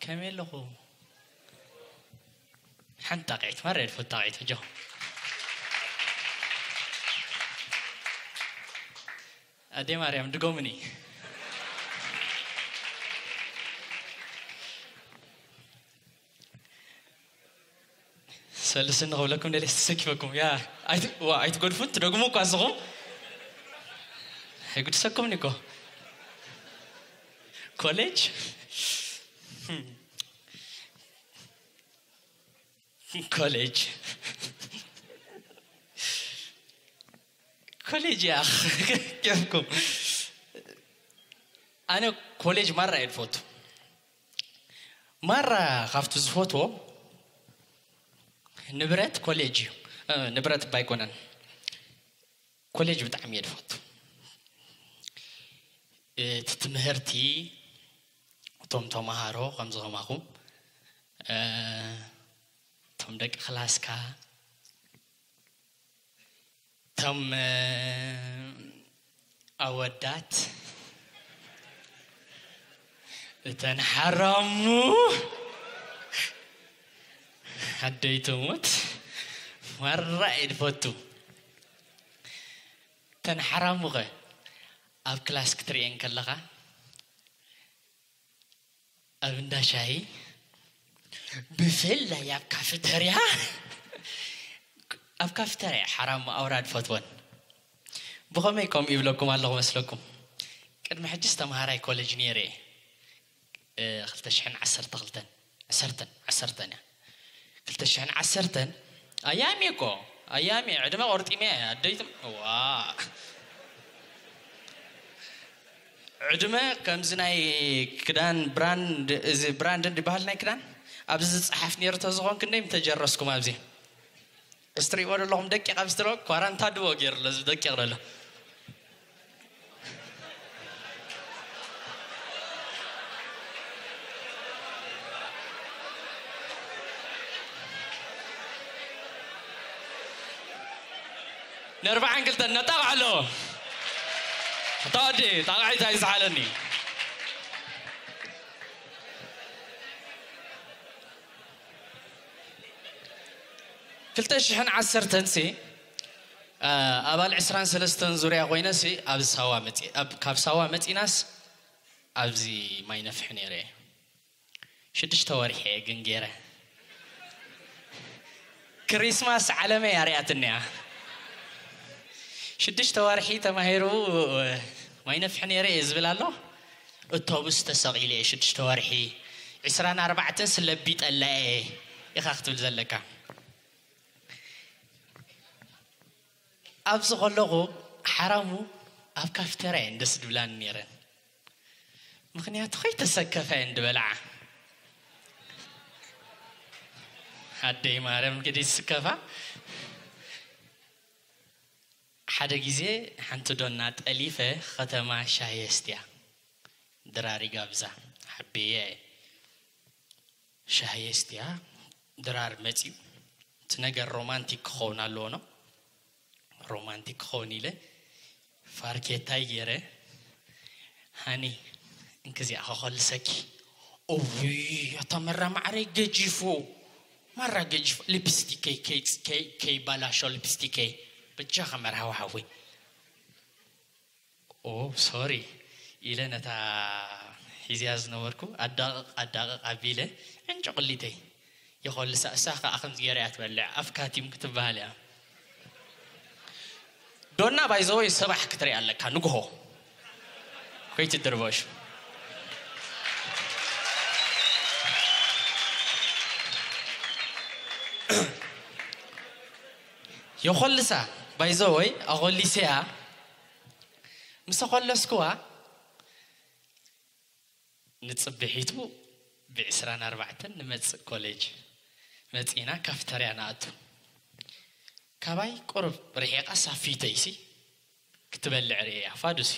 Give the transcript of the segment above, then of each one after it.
ከመይ ኣለኹ? ሓንቲ ጣቕዒት ማራ የድፈት ጣቕዒት በጃኹም። ኣደ ማርያም ድጎምኒ። ሰልስኒ ክብለኩም ደልየ ተሰኪፈኩም። ያ፣ ኣይት-፣ ዋ፣ ኣይትገድፉን፣ ትደግሙ እኳ ኣስኹም። ኣይጉድሰኩምኒ እኮ። ኮሌጅ? ኮሌጅ። ኮሌጅ እያ። ኬፍኩም። ኣነ ኮሌጅ ማራ እየ ዝፈቱ። ማራ ካብቲ ዝፈትዎ ንብረት ኮሌጅ እዩ። እ፣ ንብረት እባ ኣይኮነን። ኮሌጅ ብጣዕሚ እየ ዝፈቱ። እቲ ትምህርቲ፣ እቶም ተምሃሮ ከምዚ ከማኹም፣ እ፣ እቶም ደቂ ክላስካ፣ እቶም፣ እ፣ ኣወዳት፣ እተን ሓራሙ ኣደይ ትሙት ማራ እየ ዝፈቱ። እተን ሓራሙኸ ኣብ ክላስ ክትርእየን ከለኻ፣ ኣብ እንዳ ሻሂ፣ ብፍላይ ኣብ ካፍተርያ፣ ኣብ ካፍተርያ ሓራም ኣውራድ ፈትወን። ብኸመይ ከምኡ ይብለኩም ኣለኹ መስለኩም? ቅድሚ ሕጅስ ተምሃራይ ኮሌጅ ነይረ እየ። እ፣ ክልተ ሽሕን ዓሰርተ ክልተን፣ ዓሰርተን፣ ዓሰርተን እያ። ክልተ ሽሕን ዓሰርተን፣ ኣያሚ እኮ፣ ኣያሚ፣ ዕድመ ቆርጢመ እየ፣ ኣደይትም-፣ ዋ። ዕድመ ከምዚ ናይ ክዳን ብራንድ፣ እዚ ብራንድ እንዲበሃል ናይ ክዳን፣ ኣብዚ ዝጸሓፍ ነይሩ ተዝኾን ክንደይ ምተጀረስኩም ኣብዚ። እስትሪእዎ ዘለኹም ደቂቕ ኣብዚ ትረው፣ ኳራንታ ድዎ ገይሩ ኣሎ፣ እዚ ደቂቕ ዘሎ። ነርባዓን ክልተን ነጣቕዓሎ። እታ ወዲ ጣቕዒት ኣይዝሓለኒ። ክልተ ሽሕን ዓሰርተን ሲ፣ አ፣ ኣባል ዕስራን ሰለስተን ዙርያ ኮይነ ሲ፣ ኣብ ሳዋ መጺ-፣ ኣብ፣ ካብ ሳዋ መጺናስ ኣብዚ ማይ ነፍሒ ነይረ እየ። ሽዱሽተ ወርሒ እየ ግን ገይረ። ክሪስማስ ዓለመይ ኣርያትኒ እያ። ሽዱሽተ ወርሒ ተማሂሩ ማይ ነፍሒ ነይረ እየ ዝብል ኣሎ። እቶብስ ተሰቒለ እየ ሽዱሽተ ወርሒ። ዕስራን ኣርባዕተን ስለቢጠላ እየ ኢኻ ክትብል ዘለካ። ኣብዚ ከለኹ ሓራሙ ኣብ ካፍተርያ እየን ደስ ድብላኒ ነይረን። ምኽንያቱ ከይተሰከፋ እየን ድበልዓ። ኣደይ ማርያም ግዲ ዝስከፋ። ሓደ ግዜ ሓንቲ ዶና ጠሊፈ ከተማ ሻሂ የስትያ። ድራር ይጋብዛ። ሓብየ ሻሂ የስትያ። ድራር መጺኡ። እቲ ነገር ሮማንቲክ ክኸውን ኣለዎ ነው። ሮማንቲክ ክኸውን ኢለ ፋርኬታይ ገይረ፣ ሃኒ፣ እንክዚኣ ከኸልሰኪ። እውይ፣ ኣታ መራ ማዕረይ ገጂፉ። ማራ ገጂፉ። ሊፕስቲከይ ከይ-፣ ከይ-፣ ከይባላሾ ሊፕስቲከይ። በጃኻ መርሃዊ ሓወይ። ኦ፣ ሶሪ ኢለ ነታ ሒዝያ ዝነበርኩ ኣዳቕቕ ኣዳቕቕ ኣቢለ ዕንጭቑሊተይ የኾልሳ። እሳ ኸኣ ከምዚ ገይራ እያ ትበልዕ፣ ኣፍካ ቲም ክትበሃል እያ። ዶና ባይዘወይ ሰባሕ ክትሪኣ ኣለካ፣ ንግሆ ከይትድርበሹ። የኾልሳ ባይዘወይ ኣኾሊሰያ ምስ ኣኾለስክዋ፣ ንጽብሒቱ ብዕስራን ኣርባዕተን ንመጽእ ኮሌጅ መጺእና ካፍተርያ ንኣቱ። ካባይ ቁሩብ ርሒቓ ሳፊተይሲ ክትበልዕ ርእያ፣ ፋዱሲ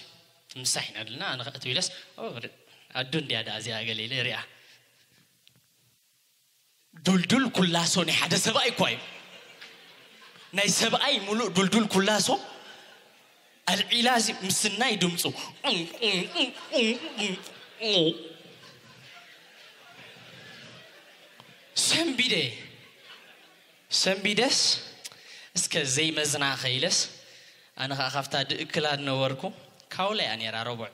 ትምሳሕ ኢና ድልና፣ ኣነ ከእትው ኢለስ፣ "ኦ፣ ር-፣ ኣዱ እንድያ ደኣ እዚኣ" ገለ ኢለ ርኣ። ዱልዱል ኩላሶ ናይ ሓደ ሰብኣይ እኳ እዩ። ናይ ሰብኣይ ሙሉእ ዱልዱል ኩላሶ ኣልዒላ እዚ ምስናይ ድምፁ። ኡም፣ ኡም፣ ኡም፣ ኡም፣ ኡም፣ ኡም። ሰንቢደ ሰንቢደስ እስከ ዘይመዝና ኸይለስ ኣነ ኸዓ ካብታ ድእክላ ነበርኩ። ካውላ እያ ነይራ ረቡዕ።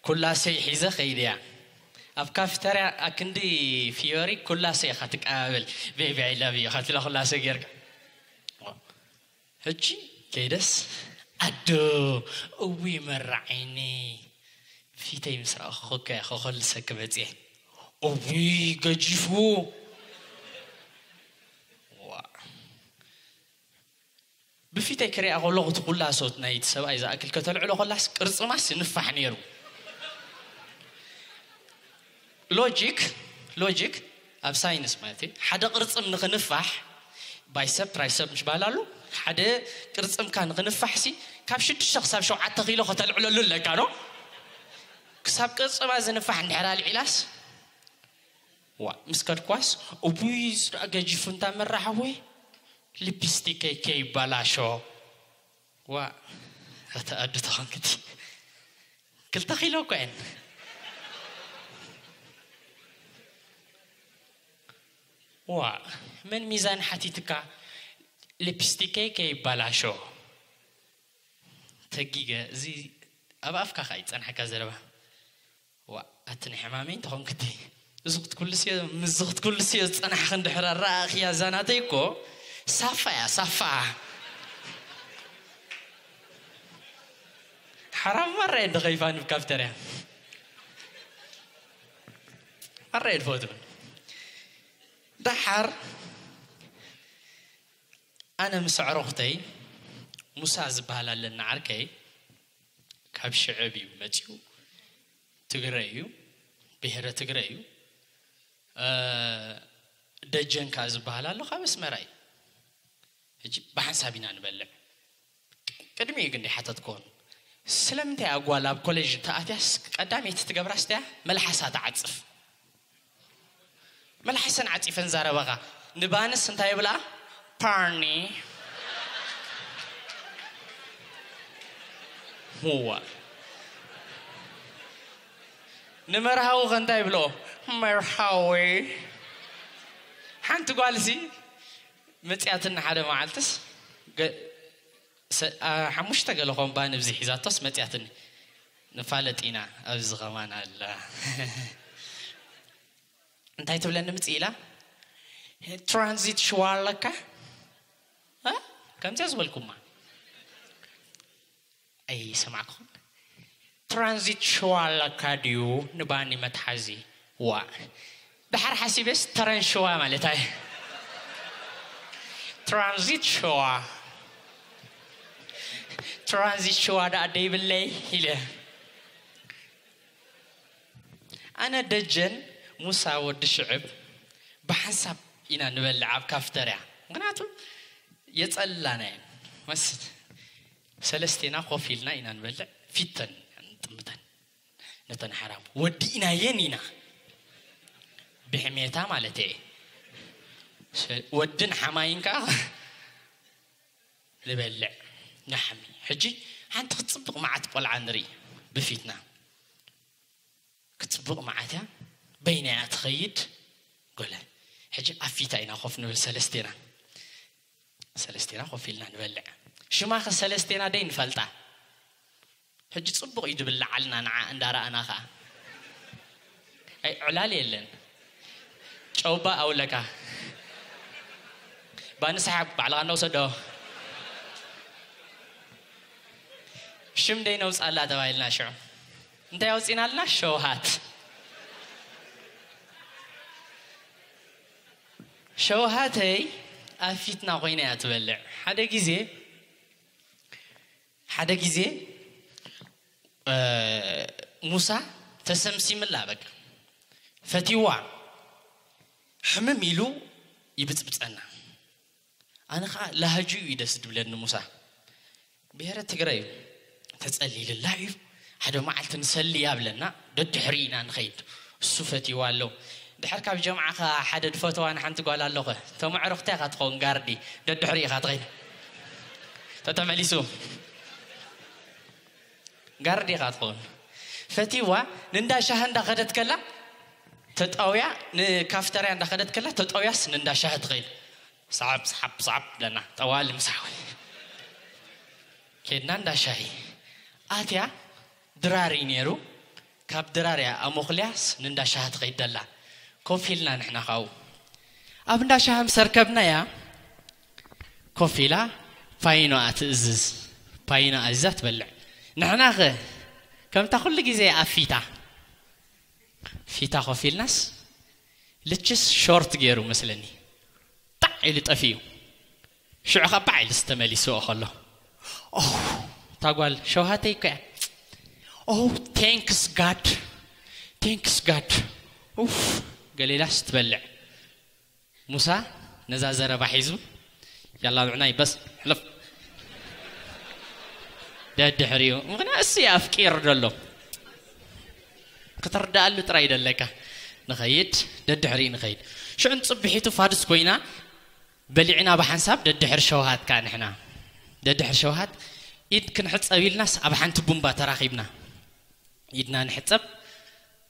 ኩላሰይ ሒዘ ኸይድያ ኣብ ካፍተርያ ኣክንዲ ፊዮሪ ኩላሰይ ኢኻ ትቀባበል። ቤቢ ኣይ ላቭ ዩ ኢኻ ትብላ ኩላሰይ ጌርካ። ሕጂ ከይደስ ኣዶ እዊ መራዓይኒ ፊተይ ምስ ረኣኹ ኮከ ኮኸልሰኪ መፅየ። እዊ ገጂፉ። ዋ። ብፊተይ ክሪኣ ከለኹ እቲ ኩላሶት ናይቲ ሰብኣይ ዝኣክል ከተልዕሎ ከላስ ቅርፅማስ ንፋሕ ነይሩ። ሎጂክ ሎጂክ ኣብ ሳይንስ ማለት እዩ ሓደ ቅርፅም ንክንፋሕ ባይሰፕ ትራይሰፕ ምሽ ባህል ኣሉ ሓደ ቅርፅምካ ንክንፋሕ ሲ ካብ ሽዱሽተ ክሳብ ሸውዓተ ኪሎ ከተልዕለሉ ኣለካ ዶ ክሳብ ቅርፅማ ዝንፋሕ እንድሕር ኣልዒላስ ዋ ምስ ከድኳስ እቡይ ስራ ገጂፉ እንታ መራሓወይ ሊፕስቲከይ ከይባላሾ ዋ ኣታ ኣዱ ተኾንክቲ ክልተ ኪሎ እኮ እየን ዋ መን ሚዛን ሓቲትካ ሊፕስቲከይ ከይባላሾ ተጊገ እዚ ኣብ ኣፍካ ከኣ ይጸንሓካ ዘረባ ዋ ኣቲ ናይ ሕማመይ እንተኾንክቲ እዚ ክትኩልስዮ ምዚ ክትኩልስዮ ዝጸናሕኺ እንድሕር ኣረኣእኽያ እዛ ናተይ እኮ ሳፋ እያ ሳፋ ሓራም ማራ እየ እንተኸይፋ ንብ ካፍተርያ ማራ እየ ድፈትውን ደሓር ኣነ ምስ ኣዕሩኽተይ ሙሳ ዝበሃል ኣለና ዓርከይ ካብ ሽዕብ እዩ መፂኡ ትግረ እዩ ብሄረ ትግረ እዩ ደጀን ከዓ ዝበሃል ኣሎ ካብ ኣስመራ እዩ ሕጂ ብሓንሳብ ኢና ንበልዕ ቅድሚኡ ግን ሓተትክዎን ስለምንታይ ኣጓል ኣብ ኮሌጅ ተኣትያስ ቀዳመይቲ ትገብራስ እያ መልሓሳ ትዓፅፍ መልሓሰን ዓፂፈን ዛረባኻ ንባንስ እንታይ ይብላ ፓርኒ ዋ ንመርሃዊ ከ እንታይ ይብሎ መርሃዊ ሓንቲ ጓልሲ መፅያትኒ ሓደ መዓልትስ ሓሙሽተ ገለ ኮምባ ንብዚ ሒዛቶስ መፅያትኒ ንፋለጥ ኢና ኣብዚ ኸማን ኣላ እንታይ ትብለኒ ምፅእ ኢላ ትራንዚት ሽዋ ኣለካ ከምዚያ ዝበልኩማ ኣይሰማዕኩም ትራንዚት ሽዋ ኣለካ ድዩ ንባኒ መትሓዚ ዋ ድሓር ሓሲበስ ተረን ሽዋ ማለት ኣይ ትራንዚት ሽዋ ትራንዚት ሽዋ ደኣ ደይብለይ ኢለ ኣነ ደጀን ሙሳ ወዲ ሽዕብ ብሓንሳብ ኢና ንበልዕ ኣብ ካፍተርያ ምክንያቱ የፀልላና እየን መስ ሰለስቴና ኮፍ ኢልና ኢና ንበልዕ ፊተን ንጥምተን ነተን ሓራም ወዲእናየን ኢና ብሕሜታ ማለት እየ ወድን ሓማይን ከዓ ንበልዕ ንሓሚ ሕጂ ሓንቲ ክትፅብቕ መዓት ቆልዓ ንርኢ ብፊትና ክትፅብቕ መዓት እያ በይናያ ትኸይድ ጎለ ሕጂ ኣብ ፊታ ኢና ኮፍ ንብል ሰለስቴና ሰለስቴና ኮፍ ኢልና ንበልዕ ሽማ ከ ሰለስቴና ደይ ንፈልጣ ሕጂ ጽቡቕ እዩ ድብል ለዓልና ንዓ እንዳረኣና ከኣ ኣይ ዕላል የለን ጨውባ ኣውለካ ባንስሓ ባዕልኻ እንዳውሰዶ ሽም ደይ ነውፃላ ተባሂልና ሽዑ እንታይ ኣውፂናልና ሸውሃት ሸውሃተይ ኣብ ፊትና ኮይና እያ ትበልዕ ሓደ ግዜ ሓደ ግዜ ሙሳ ተሰምሲምላ በቃ ፈቲዋ ሕምም ኢሉ ይብፅብፀና ኣነ ከዓ ላህጁ እዩ ደስ ድብለኒ ሙሳ ብሄረ ትግራይ እዩ ተፀሊልላ እዩ ሓደ መዓልቲ ንሰሊ ያብለና ደድሕሪ ኢና ንኸይድ እሱ ፈቲዋ ኣሎ ድሕር ካብ ጀምዓኻ ሓደ ድፈተዋ ንሓንቲ ጓል ኣለኸ ተምዕርኽታ ኢኻ ትኸውን ጋርዲ ደድሕሪ ኢኻ ትኸይድ ተተመሊሱ ጋርዲ ኢኻ ትኸውን ፈቲዋ ንእንዳ ሻሂ እንዳኸደት ከላ ተጠውያ፣ ንካፍተርያ እንዳኸደት ከላ ተጠውያስ ንእንዳ ሻሂ ትኸይድ። ሰዓብ፣ ሰዓብ፣ ሰዓብ ለና ጠዋሊ ምሳዊ። ኬድና እንዳ ሻሂ ኣትያ። ድራር እዩ ነይሩ። ካብ ድራር እያ ኣሞኽልያስ ንእንዳ ሻሂ ትኸይድ ደላ። ኮፍ ኢልና ንሕና ካብኡ። ኣብ እንዳ ሻሂ ምስ ኣርከብናያ፣ ኮፍ ኢላ ፓይኖኣ ትእዝዝ። ፓይኖ ኣዚዛ ትበልዕ። ንሕናኸ ከምታ ኩሉ ግዜ ኣብ ፊታ፣ ፊታ ኮፍ ኢልናስ፣ ልችስ ሾርት ገይሩ መስለኒ። ጣዕ ኢሉ ጠፊኡ። ሽዑ ኸዓ ባዕ ኢሉ ዝተመሊስዎ ከሎ። ኦ፣ እታ ጓል ሸውሃተይ እኮ እያ። ኦ፣ ቴንክስ ጋድ። ቴንክስ ጋድ። ኡፍ፣ ገሌላስ ትበልዕ። ሙሳ ነዛ ዘረባ ሒዙ፣ ያላ ብዕናይ በስ፣ ሕለፍ። ደድሕሪኡ፣ ምኽንያት እሱ እዩ ኣፍቂሩ ዘሎ። ክትርድኣሉ ጥራይ ደለካ። ንኸይድ፣ ደድሕሪኡ ንኸይድ። ሽዑ ንጽብሒቱ ፋዱስ ኮይና፣ በሊዕና ብሓንሳብ ደድሕሪ ሸውሃት ከኣ ንሕና። ደድሕሪ ሸውሃት ኢድ ክንሕጸብ ኢልናስ ኣብ ሓንቲ ቡምባ ተራኺብና። ኢድና ንሕጸብ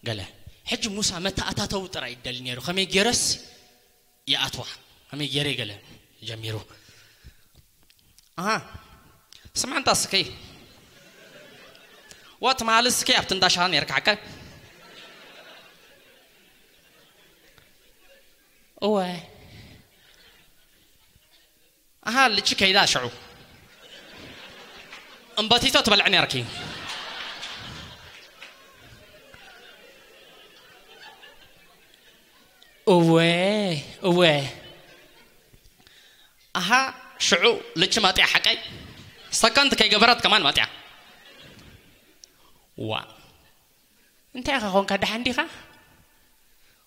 ገለ። ሕጂ ሙሳ መተኣታተዊ ጥራይ ይደሊ ነይሩ። ከመይ ገይረስ ይኣትዋ? ከመይ ገይረ ገለ ጀሚሩ። ኣሃ፣ ስማዕ እንታ እስከ። ወ ትማሊ እስከ ኣብቲ እንዳ ሻሂ ነይርካ ሓቀ? እወ። ኣሃ፣ ልቺ ከይዳ ሽዑ። እምበቲቶ ትበልዕ ነይርኪ። እወ፣ እወ። ኣሃ፣ ሽዑ ልቺ ማጥያ ሓቀይ። ሰከንድ ከይገበረት ከማን ማጥያ። ዋ። እንታይ ኢኻ ኾንካ፣ ደሓን ዲኻ?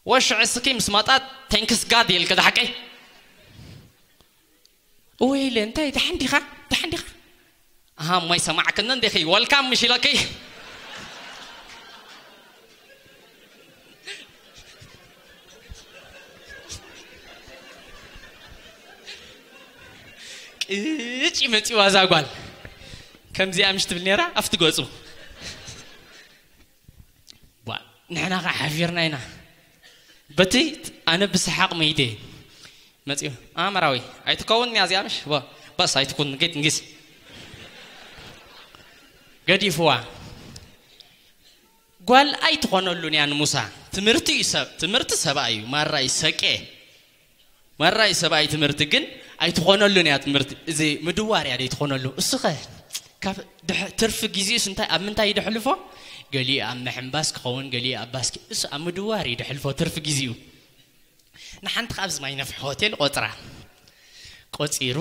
ወሽዕ እስኪ ምስ መጣት ቴንክስ ጋድ ኢልክ፣ ደሓቀይ? እወ ኢለ፣ እንታይ፣ ደሓን ዲኻ? ደሓን ዲኻ? ኣሃ፣ እሞ ኣይሰማዕክን እንዲኺ፣ ወልካም ምሽ ኢለኪ። ቅጭ መፂዋ እዛ ጓል። ከምዚኣ ምሽ ትብል ነይራ፣ ኣብቲ ገፁ። ቧ፣ ንሕና ኸዓ ሓፊርና ኢና። በቲ ኣነ ብሰሓቕ መይተ። መጺኡ፣ "ኣመራዊ፣ ኣይትከውን እያ እዚኣ ምሽ? ዋ፣ በስ ኣይትኩን፣ ንጌት ንጊስ." ገዲፍዋ። ጓል ኣይትኾነሉን እያ ንሙሳ። ትምህርቲ እዩ ሰብ፣ ትምህርቲ ሰብኣይ እዩ። ማራ እዩ ሰቄ። ማራ እዩ ሰብኣይ ትምህርቲ፣ ግን ኣይትኾነሉን እያ ትምህርቲ። እዚ ምድዋር እያ ደይትኾነሉ። እሱ ኸ ካብ ድሕ-፣ ትርፊ ግዜኡስ እንታይ፣ ኣብ ምንታይ እዩ ደሕልፎ? ገሊኡ ኣብ ምሕንባስ ክኸውን፣ ገሊኡ ኣብ ባስኬ-፣ እሱ ኣብ ምድዋር እዩ ደሕልፎ ትርፊ ግዜኡ። ንሓንቲ ካብ ማይ ነፍሒ ሆቴል ቆጽራ። ቆጺሩ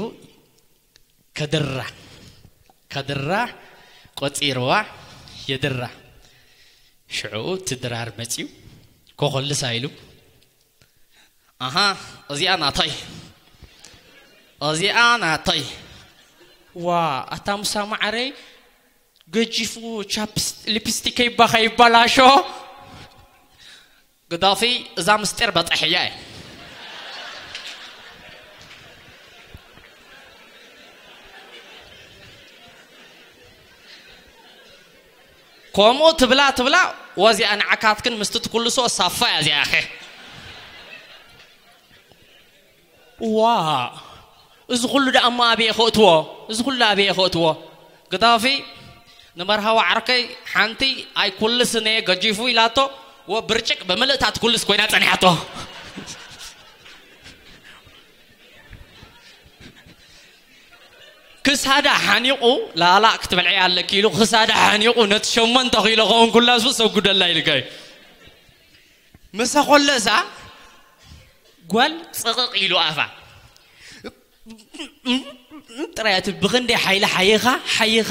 ከድራ። ከድራ ቆጺርዋ የድራ። ሽዑ እቲ ድራር መጺኡ ኮኾልሳ ኢሉ፣ "ኣሃ፣ እዚኣ ናተይ። እዚኣ ናተይ። ዋ፣ ኣታ ሙሳ ማዓረይ፣ ገጂፉ ቻፕስ-፣ ሊፕስቲከይ ባኻ ይባላሾ። ግዳፊ፣ እዛ ምስጢር በጠሕያ እየ." ከምኡ ትብላ ትብላ፣ ወዚኣ ንዓካትክን ምስቲ ትኩልሶ ሳፋ እያ እዚኣ፣ ኣኸ። ዋ፣ እዚ ኩሉ ደኣ እሞ ኣበየ ከእትዎ? እዚ ኩሉ ኣበየ ከእትዎ? ግዳፊ፣ ንመርሃዊ ዓርከይ ሓንቲ ኣይኩልስን እየ ገጂፉ ኢላቶ፣ ወ ብርጭቅ ብምልእታ ትኩልስ ኮይና ጸኒሓቶ። ክሳዳ ሓኒቑ፣ "ላላ ክትበልዐያ ኣለኪ" ኢሉ ክሳዳ ሓኒቑ፣ ነቲ ሸሞንተ ኪሎ ከውን ኩላሱ ሰጉደላ ኢልካዩ። መሰኾለሳ ጓል ጽቕቕ ኢሉ ኣፋ። ጥራይ እቲ ብኽንደይ ሓይሊ ሓይኻ፣ ሓይኻ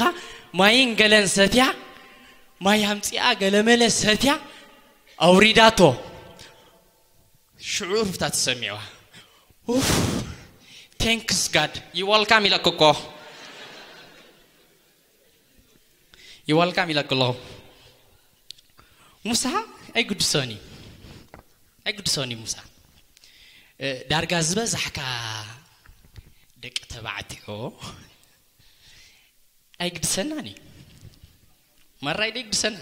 ማይን ገለን ሰትያ፣ ማይ ኣምጺኣ ገለመለ ሰትያ፣ ኣውሪዳቶ። ሽዑ ሩፍታ ተሰሚዕዋ። ኡፍ፣ ቴንክስ ጋድ፣ ዩ ወልካም ኢለክ እኮ። ዩ ወልካም ኢለክ ኣለኹ። ሙሳ ኣይግድሶን እዩ። ኣይግድሶን እዩ ሙሳ። እ፣ ዳርጋ ዝበዛሕካ ደቂ ተባዕትዮ ኣይግድሰናን እዩ። መራይ ደይግድሰና።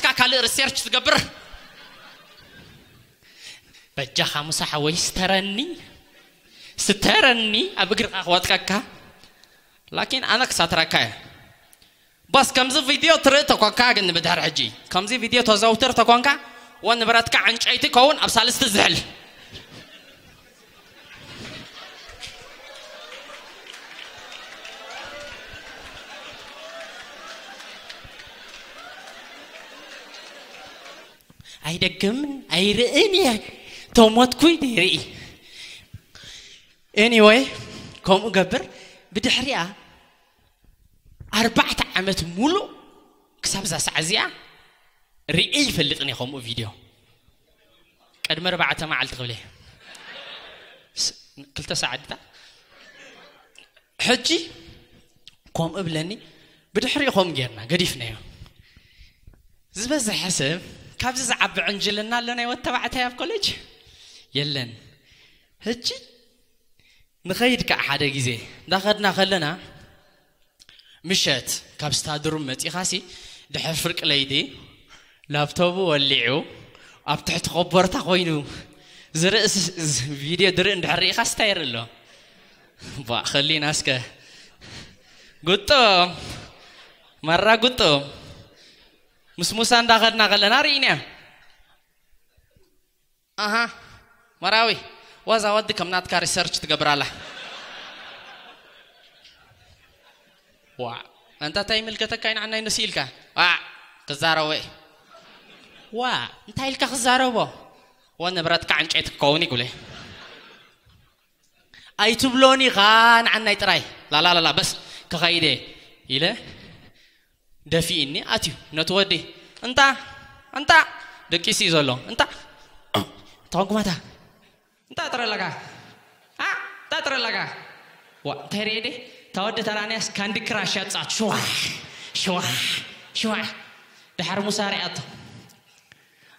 ራስካ ካልእ ሪሰርች ትገብር። በጃኻ ሙሳ ሓወይ ስተረኒ፣ ስተረኒ ኣብ እግርኻ ክወጥቀካ። ላኪን ኣነ ክሳትረካ እየ። ባስ ከምዚ ቪድዮ ትርኢ ተኮንካ ግን ብድሕሪ ሕጂ ከምዚ ቪድዮ ተዘውትር ተኮንካ፣ ወ ንብረትካ ዕንጨይቲ ከውን ኣብ ሳልስቲ ዝሕል። ኣይደግምን ኣይርእን እየ። ተሞትኩይ ይርኢ። ኤኒወይ፣ ከምኡ ገብር። ብድሕሪኣ ኣርባዕተ ዓመት ሙሉእ ክሳብ እዛ ሰዓት እዚኣ ርእየ ይፈልጥን እየ ከምኡ ቪድዮ። ቅድሚ ኣርባዕተ መዓልቲ ክብል እየ። ስ-፣ ክልተ ሰዓት ድታ። ሕጂ ከምኡ እብለኒ፣ ብድሕሪኡ ከምኡ ጌርና ገዲፍናዮ። ዝበዝሐ ሰብ ካብዚ ዝዓቢ ዕንጅልና ኣሎ ናይ ወተባዕታይ ኣብ ኮሌጅ የለን። ሕጂ ንኸይድ ከዓ ሓደ ግዜ እንዳኸድና ከለና፣ ምሸት ካብ ስታድሩም መጺኻሲ፣ ድሕሪ ፍርቂ ለይቲ ላፕቶቡ ወሊዑ ኣብ ትሕቲ ኮቦርታ ኮይኑ ዝርኢ ስ- ዝ- ቪድዮ ድርኢ እንድሕር ርኢኻ ስታየር ኣሎ። ባ ኸሊና እስከ ጉጦም፣ ማራ ጉጦም፣ ምስ ሙሳ እንዳኸድና ከለና ርኢና። ኣሃ፣ መራዊ፣ ዋዛ ወዲ ከም ናትካ ሪሰርች ትገብር ኣላ። ዋ፣ ኣንታ እንታይ ይምልከተካ? ኢና ዓናይ ንስ ኢልካ ዋ ክዛረቦ እየ። ዋ፣ እንታይ ኢልካ ክዛረቦ? ወ ንብረትካ ዕንጨይቲ ክኸውን ይጉለ። ኣይትብሎኒ ኻ ንዓናይ ጥራይ። ላላላላ፣ በስ ክኸይደ ኢለ ደፊእኒ ኣትዩ ነቲ ወዲ። እንታ፣ እንታ፣ ደቂሱ እዩ ዘሎ። እንታ፣ ተኾንኩማታ። እንታ ጥረ ኣለካ? ኣ፣ እንታ ጥረ ኣለካ? ዋ፣ እንታይ ርኤ ደ? እታ ወዲ ተራንያስ ካንዲ ክራሽ ያጻት። ሽዋ፣ ሽዋ፣ ሽዋ። ድሓር ሙሳ ርኣቶ።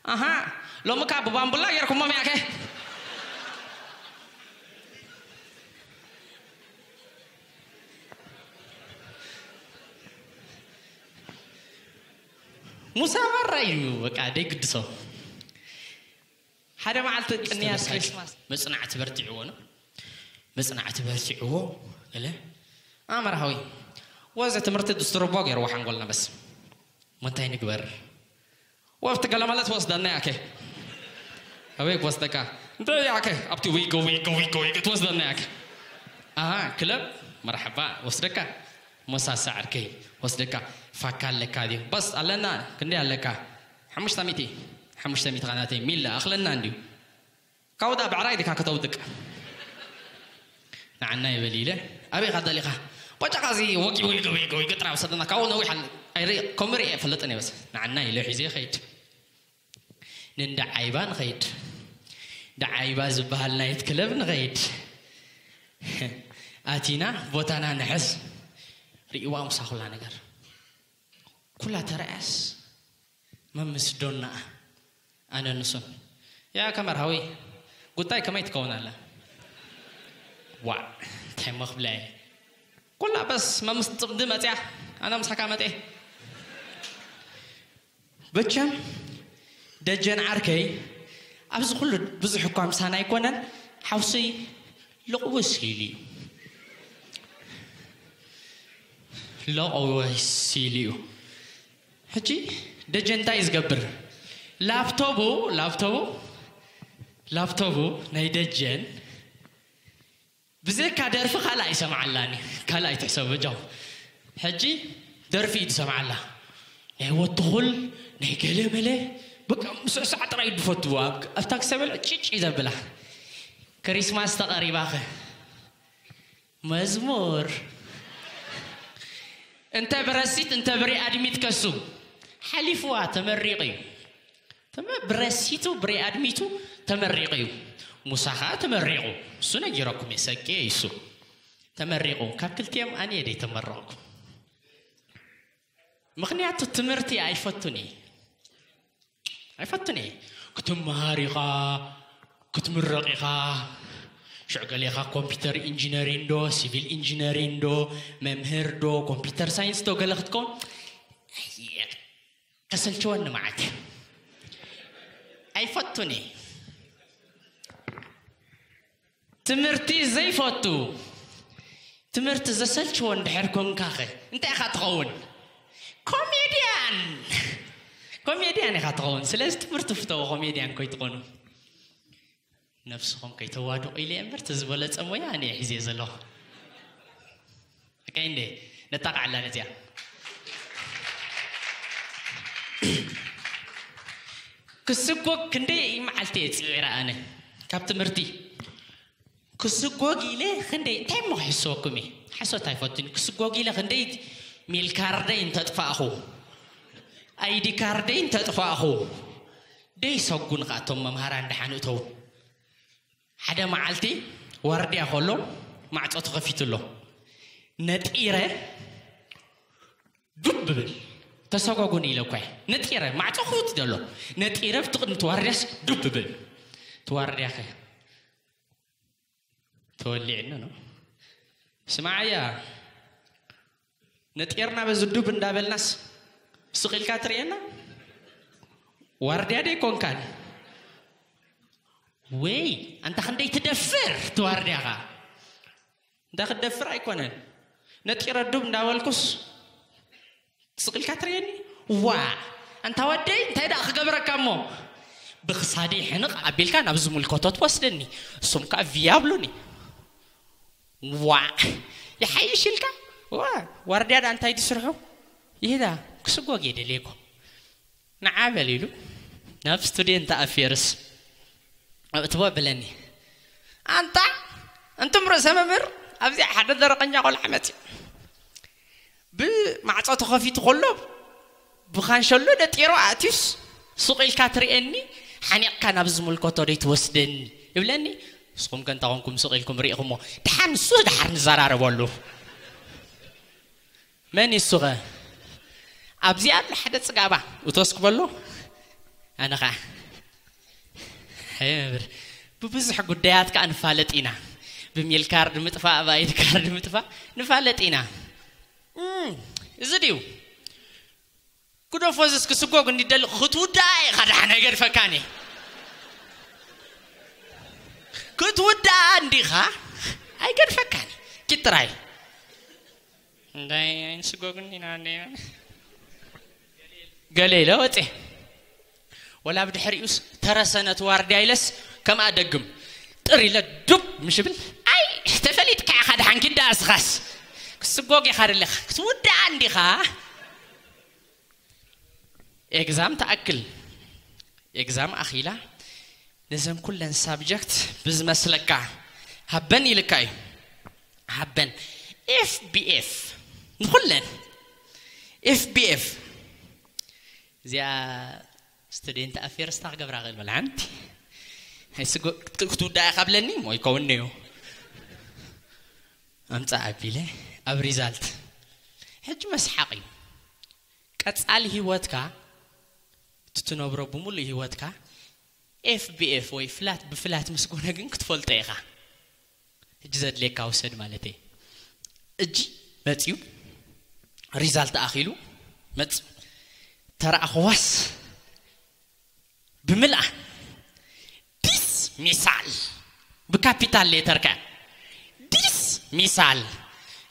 ኣሃ፣ ሎሚ ካብ ብባምቡላ ጌርኩሞም ያከ? ሙሳ ማራ እዩ፣ በቃ፣ ደይግድሶ። ሓደ መዓልቲ ቅንያት ክሪስማስ። መጽናዕቲ በርቲዕዎ ነው። መጽናዕቲ በርቲዕዎ፣ ገለ ኣመርሃዊ። ወዘ ትምህርቲ ድስትርቦ ገይርዎ ሓንጎልና በስ። ምንታይ ንግበር? ወብቲ ገለ ማለት ወስደና ያከ። ኣበይ ክወስደካ? እንታይ ያከ? ኣብቲ ዊጎ፣ ዊጎ፣ ዊጎ፣ ዊጎ ትወስደና ያከ። ኣሃ፣ ክለብ፣ መርሓባ፣ ወስደካ። ሞሳሳ ዓርከይ፣ ወስደካ። ፋካ ኣለካ ድዩ? በስ ኣለና፣ ክንደይ ኣለካ? ሓሙሽተ ሚእቲ። ሓሙሽተ ሚእቲ ኻናተይ፣ ሚላ፣ ኣኽለና እንድዩ። ካውዳ ብዕራይ ዲካ ከተውድቅ? ንዓና ይበል ኢለ፣ ኣበይ ኻ ደሊኻ? ቦጫ ኻዚ ወጊ፣ ወጊ፣ ወጊ፣ ወጊ፣ ጥራብ ሰደና፣ ካብኡ ነዊሕ ኣለ። ኣይሪ-፣ ከምኡ ርኤ፣ ፈለጠን ይበስ። ንዓና ኢለ ሒዘ ኸይድ። ንንዳ ዓይባ ንኸይድ። ደዓይባ ዝበሃል ናይት ክለብ ንኸይድ። ኣቲና ቦታና ንሕዝ። ርእይዋ ምሳ ኩላ ነገር። ኩላ ተረኣያስ መምስ ዶና ኣነ ንሱን። ያ ከመር ሃዊ ጉዳይ ከመይ ትከውን ኣላ? ዋ፣ እንታይ እሞ ክብላ እየ? ኩላ በስ መምስ ጽምዲ መጽያ፣ ኣነ ምሳካ መጤ። በቸም ደጀን ዓርከይ፣ ኣብዚ ኩሉ ብዙሕ እኳ ምሳና ኣይኮነን፣ ሓውሰይ ለቕወስ ኢሉ እዩ። ለቕወስ ኢሉ እዩ። ሕጂ ደጀን እንታይ እዩ ዝገብር? ላፕቶቡ፣ ላፕቶቡ፣ ላፕቶቡ ናይ ደጀን ብዘይካ ደርፊ ካልእ ኣይሰምዓላን እዩ። ካልእ ኣይትሕሰብ በጃኹም። ሕጂ ደርፊ እዩ ዝሰምዓላ። ናይ ወትኹል፣ ናይ ገለ መለ፣ በቃ ምስዕሳዕ ጥራይ እዩ ዝፈትዎ። ኣብ፣ ኣብታ ክሰበል ጭጭ እዩ ዘብላ። ክሪስማስ ተቐሪባኸ? መዝሙር። እንተ ብረሲት፣ እንተ ብሪኣድሚት ከሱ። ሓሊፍዋ፣ ተመሪቑ እዩ። ተመ-፣ ብረሲቱ፣ ብሪኣድሚቱ ተመሪቑ እዩ። ሙሳ ኸኣ ተመሪቑ። እሱ ነጊረኩም እየ፣ ሰቂ እዩ እሱ። ተመሪቑ። ካብ ክልቲኦም ኣነ እየ ደይተመረቕኩ። ምኽንያቱ ትምህርቲ ኣይፈቱን እየ። ኣይፈቱን እየ። ክትመሃር ኢኻ፣ ክትምረቕ ኢኻ። ሽዑ ገሌኻ ኮምፒውተር ኢንጂነሪን ዶ፣ ሲቪል ኢንጂነሪን ዶ፣ መምህር ዶ፣ ኮምፒውተር ሳይንስ ዶ ገለ ክትከውን፣ ኣየ፣ ከሰልችወኒ መዓት እዩ። ኣይፈቱን እየ። ትምህርቲ ዘይፈቱ፣ ትምህርቲ ዘሰልችዎ እንድሕር ኮንካኸ እንታይ ኢኻ ትኸውን? ኮሜድያን። ኮሜድያን ኢኻ ትኸውን። ስለዚ ትምህርቲ ፍተዎ፣ ኮሜድያን ኮይትኾኑ። ነብስኹም ከይተዋድቑ ኢለ እየ እምበር፣ እቲ ዝበለጸ ሞያ ኣነ እየ ሒዘ ዘለኹ። ኣካይ እንደ ነጣቃዕላ ነዚኣ። ክስጎግ ክንደይ መዓልቲ እየ ጽዒረ ኣነ ካብ ትምህርቲ። ክስጎግ ኢለ ክንደይ፣ እንታይ እሞ ክሕሰወኩም እየ? ሓሶት ኣይፈቱን። ክስጎግ ኢለ ክንደይ ሜል ካርደይ እንተጥፋእኹ፣ ኣይዲ ካርደይ እንተጥፋእኹ፣ ደይ ሰጉን ኸኣ እቶም መምሃራን ደሓን እተው። ሓደ መዓልቲ ዋርድያ ከሎ ማዕጾ ተኸፊቱ ኣሎ። ነጢረ ዱብ ብብል። ተሰጓጉኒ ኢለ እኳ እየ ነጢረ፣ ማዕጾ ክፉት ዘሎ ነጢረ፣ ብቲ ቅድሚ ተዋርድያስ ዱብ ብል። ተዋርድያ ከ ተወሊዕኒ ነው። ስማዓያ፣ ነጢርና በዚ ዱብ እንዳበልናስ ስቕ ኢልካ ትርእየና? ዋርድያ ደይኮንካን ወይ? ኣንታ ክንደይ ትደፍር ተዋርድያኻ። እንዳ ክትደፍር ኣይኮነን፣ ነጢረ ዱብ እንዳበልኩስ ስቕ ኢልካ ትርእየኒ? ዋ፣ ኣንታ ወደይ እንታይ ደኣ ክገብረካ እሞ? ብክሳደይ ሕንቕ ኣቢልካ ናብ ዝምልከቶ ትወስደኒ። እሱም ከኣ ቪ ኣብሉኒ። ዋ፣ ይሓይሽ ኢልካ? ዋ፣ ዋርድያ ደኣ እንታይ ድስርሑ? ይህዳ፣ ክስጎግ እየ ደልየኮ። ንዓ በል ኢሉ ናብ ስቱድየንት ኣፌርስ እእትዎ ብለኒ። ኣንታ፣ እንቱም ርእሰ መምህር፣ ኣብዚኣ ሓደ ደረቐኛ ቆልዓ መጺኡ። ብማዕጾ ተኸፊቱ ከሎ፣ ብኻንሸሎ ነጢሩ ኣእትዩስ፣ ሱቕ ኢልካ ትርእየኒ፣ ሓኒቕካ ናብ ዝምልከቶ ደይ ትወስደኒ? ይብለኒ። ንስኹም ከ እንታ ኾንኩም ሱቕ ኢልኩም ርኢኹሞ? ደሓን ንሱ ደሓር ንዘራረበሉ። መን እዩ እሱ ኸ? ኣብዚ ኣሎ ሓደ ጽጋባ፣ እቶስ ክበሎ? ኣነ ኸኣ፣ ሃየ መምህር፣ ብብዙሕ ጉዳያት ከኣ ንፋለጥ ኢና። ብሜል ካርድ ምጥፋእ፣ ብኣይዲ ካርድ ምጥፋእ ንፋለጥ ኢና። እም፣ እዚ ድዩ? ግደፎ፣ እዚስ ክስጎግ እንዲደሊ ክትውድኣ ኢኻ፣ ደሓን ኣይገድፈካን እየ። ክትውድኣ እንዲኻ፣ ኣይገድፈካን እየ። ኪድ ጥራይ። እንታይ ኣይንስጎግን ኢና እንዴ? ገለ ኢለ ወጼ። ወላ ብድሕሪኡስ ተረሰ ነቲ ዋርድያ ኢለስ ከምኣ ደግም። ጥር ኢለ ዱብ ምሽ ብል፣ ኣይ፣ ተፈሊጥካ ኢኻ፣ ደሓን ኪድ ደኣ እስኻስ። ክስጎግ ኢኻ ደለኻ፣ ክትውድኣ እንዲኻ። ኤግዛም ትኣክል። ኤግዛም ኣኺላ፣ ነዘን ኩለን ሳብጀክት ብዝመስለካ ሃበን ኢልካ እዩ። ሃበን። ኤፍ ቢ ኤፍ። ንኹለን። ኤፍ ቢ ኤፍ። እዚኣ ስቱዴንት ኣፌርስ እንታይ ክገብራ ክእል በል ሓንቲ። ኣይስጎ-፣ ክት-፣ ክትውዳእ ኢኻ ብለኒ፣ እሞ ይከውን እዩ። ኣምጻእ ኣቢለ ኣብ ሪዛልት። ሕጂ መስሓቕ እዩ። ቀጻሊ ህይወትካ፣ እቲ ትነብሮ ብምሉእ ህይወትካ፣ ኤፍ ቢ ኤፍ ወይ ፍላት ብፍላት ምስ ኮነ ግን ክትፈልጦ ኢኻ። ሕጂ ዘድልየካ ውሰድ ማለት እየ። እጂ መጽዩ፣ ሪዛልት ኣኺሉ መጽዩ። ተረኣኽዋስ ብምልኣ ዲስ ሚሳል ብካፒታል ሌተር ከ ዲስ ሚሳል።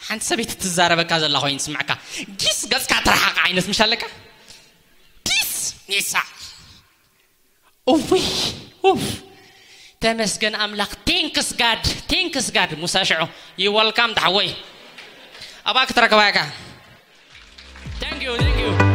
ሓንቲ ሰበይቲ ትዛረበካ ዘላ ኮይኑ ትስምዐካ። ዲስ ገጽካ ትረሓቕ ዓይነት ምሽ ኣለካ። ዲስ ሚሳል። ኡይ፣ ኡፍ። ተመስገን ኣምላኽ። ቴንክስ ጋድ፣ ቴንክስ ጋድ። ሙሳ ሽዑ፣ ዩ ወልካም፣ ዳሕወይ። ኣብኣ ክትረክባ ኢኻ። ታንክ ዩ፣ ታንክ ዩ።